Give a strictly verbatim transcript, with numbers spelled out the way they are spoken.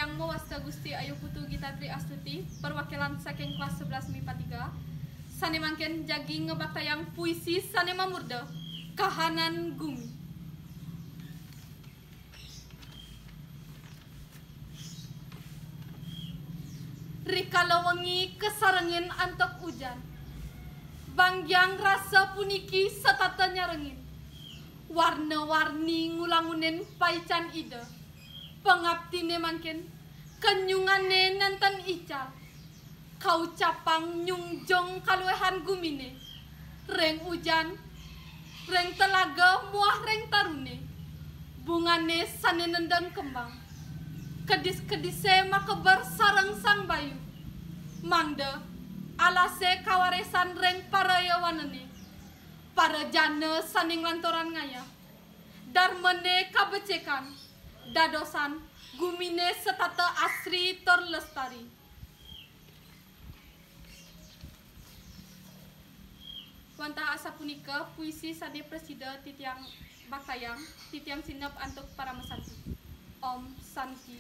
Yang mawasta Gusti Ayu Putu Gita Tri Astuti, perwakilan saking kelas sebelas mipa tiga, sane mangkin jagi ngebaktayang puisi sane mamurda Kahanan Gumi. Rikala wengi kasarengin antuk ujan, banggiang rasa puniki setata nyarengin. Warna-warni ngulangunin paican Ida. Pangaptine mangkin, kenyungane nenten ical. Kaucapang nyungjung kaluehan gumine. Ring ujan, ring telaga muah ring tarune. Bungane sane nendang kembang. Kedis-kedise makeber sareng Sang Bayu. Mangda alase kawaresan ring para yawanene. Para jana sane nglanturang ngayah. Darmane kabecekan, dadosan gumine setata asri tur lestari. Wantah asapunika puisi sane prasida titiang baktayang, titiang sineb antuk paramasanti. Om Santi